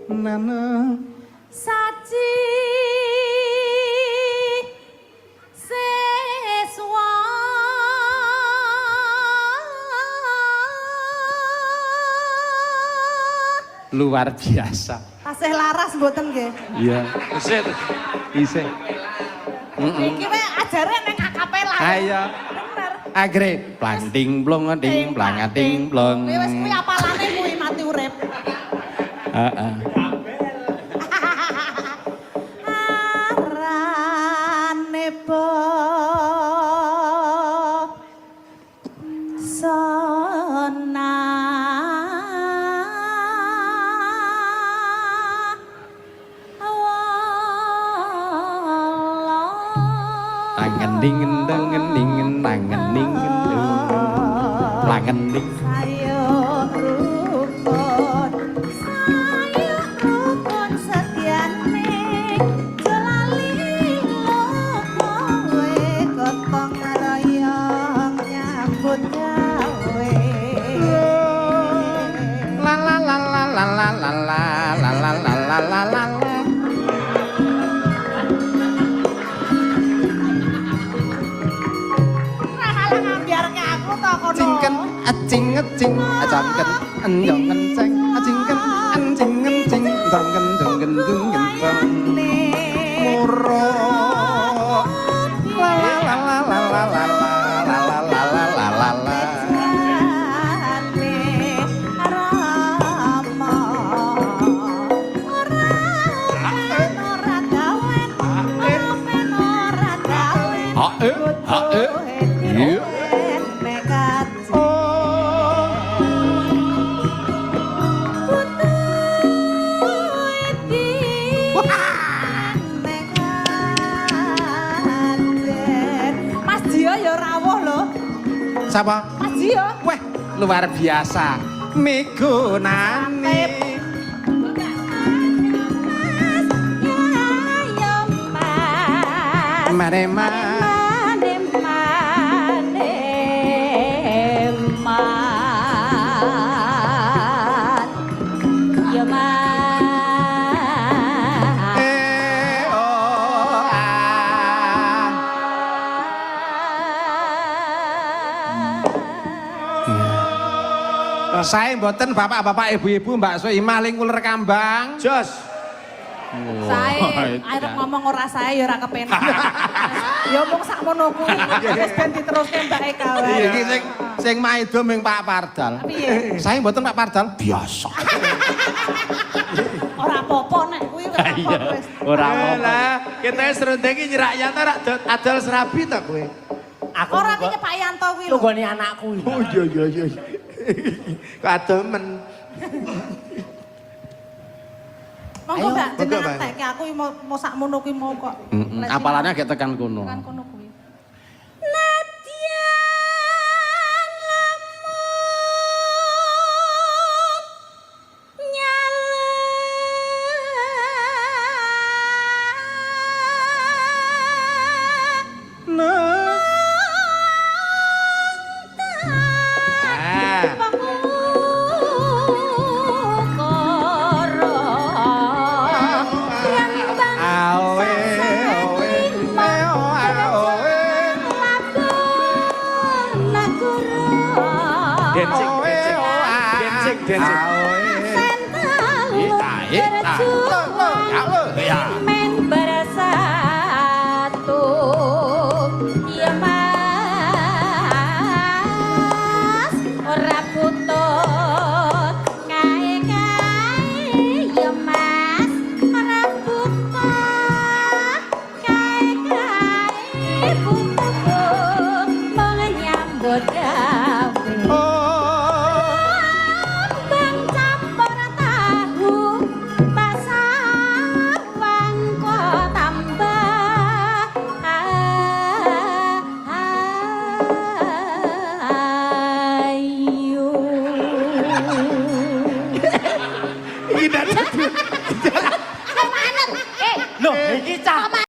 Nana. Saji siswa. Luar biasa. Tasih laras mboten nggih? Iya. Isih. Isih. Iki wae ajare neng akapela. Ayo. Bener. Agre plang ding plong ding plang ding plong. Kuwi wis kuwi apalane kuwi mati urip. Heeh. Arane sona. Tangan ding dang ding tangan ding ding. Tangan ding. Sayo rukun, sayo rukun setyane, aja lali kowe gotong royong nyambut gawe. La la la la la la la la la la la la la la la. Ora malah ngambiarke aku to kono. Cingken acing acing acangken enjong enceng acingken encing encing dongken dongken dongken dong. Muro. La la la la la la la la la la la la la la. Jane Rama ora ben ora dawen, ora ben ora dawen. Ha eh, ha eh. Iya. Nekat. Oh. Putu iki nekajen. Mas Jio ya rawuh lho. Siapa? Mas Jio. Wah, luar biasa. Migunani. Mas ya yo Mas. Mane ma. Mane mane man. Ya Mas. Eh oh ah. Saya mboten bapak-bapak, ibu-ibu, Mbak Soimah ling uler kambang. Jos. Sae, arep ngomong ora sae ya ora kepenak. Ya mung sakmono kuwi. Wis ben diteruske Mbak Eka wae. Iki sing sing maido ming Pak Pardal. Piye? Saya mboten Pak Pardal biasa. Ora apa-apa nek kuwi ora apa-apa wis. Ora apa-apa. Lah, kita serundeng iki nyerak Yanto rak adol serabi to kowe. Aku Ora ki Pak Yanto kuwi lho. Tunggone anakku. Oh iya iya iya. Kok adomen. Monggo Mbak Monggo, jenengan Mbak. tekke aku mau sakmono kuwi mau kok. Heeh, apalane agak tekan kono. Tekan kono kuwi. Nadyan lamut nyala. Ah. Pangukara Rembang Awe owe eo awe. Nagara. Dancing, Owe dancing. o ah. Dancing, dancing. Awe. Ita ita. Lo lo ya lo ya.